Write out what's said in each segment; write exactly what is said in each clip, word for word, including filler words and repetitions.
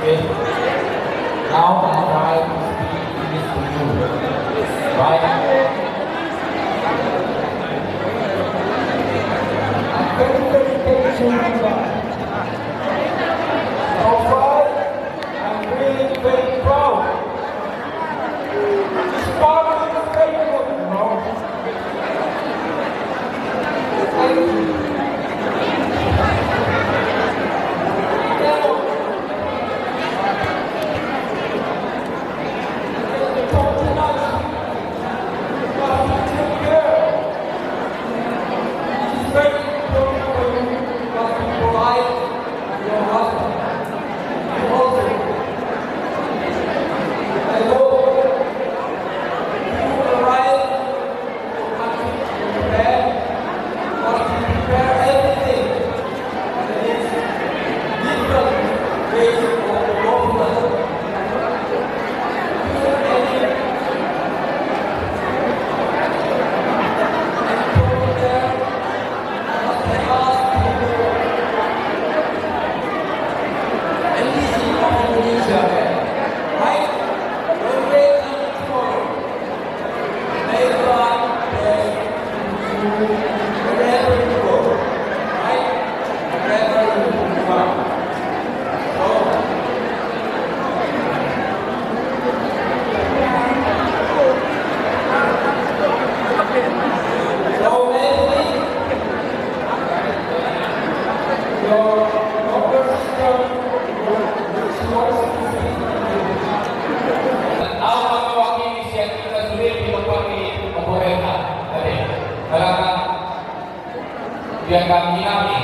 Now I try to speak English to you. Right? I'm very, very patient, but so far, I'm really very proud. This part is very good, you know. Au ma mewakili sian hita sude di tempat di pemerintah. Oke. Silakan. Dia kami nami.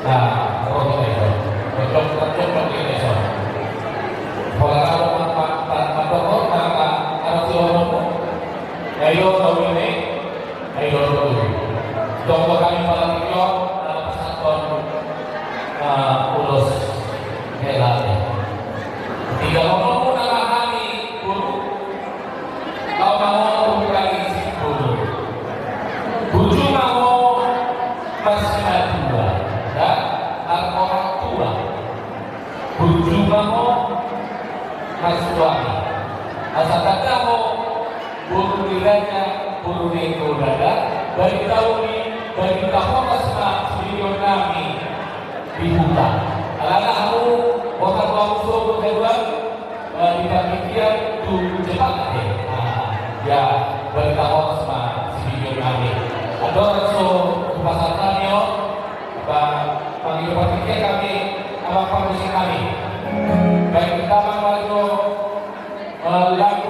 Nah, roh kita itu. Cocok, cocok, cocok, ini, so. Kalau ada tempat, tempat, tempat, tempat, ada si orang. Ayo, tahu ini. Ayo, tahu. Contoh kami pada video, ada pesan, eh, ulos. Hela. Tiga ngomong, nama kami, guru. Laho ma ho tu hami sipulu. Burju ma ho marsimatua, da, marorang tua. Burju ma ho marsuami. Asa tanda ho boru ni raja, boru ni raja, baen hamu, baen hamu ma sipaingoton nami. Di huta. Alana hamu, boha hamu so, boha hamu, eh, di partingkian tu Jepang, eh. Nah, ya, berita hoax ma, si video kami. Andorang so, tu pasar kami, oh, ba, panggil partingkian kami, abang partingkian kami. Baik, kita bang, eh, lagi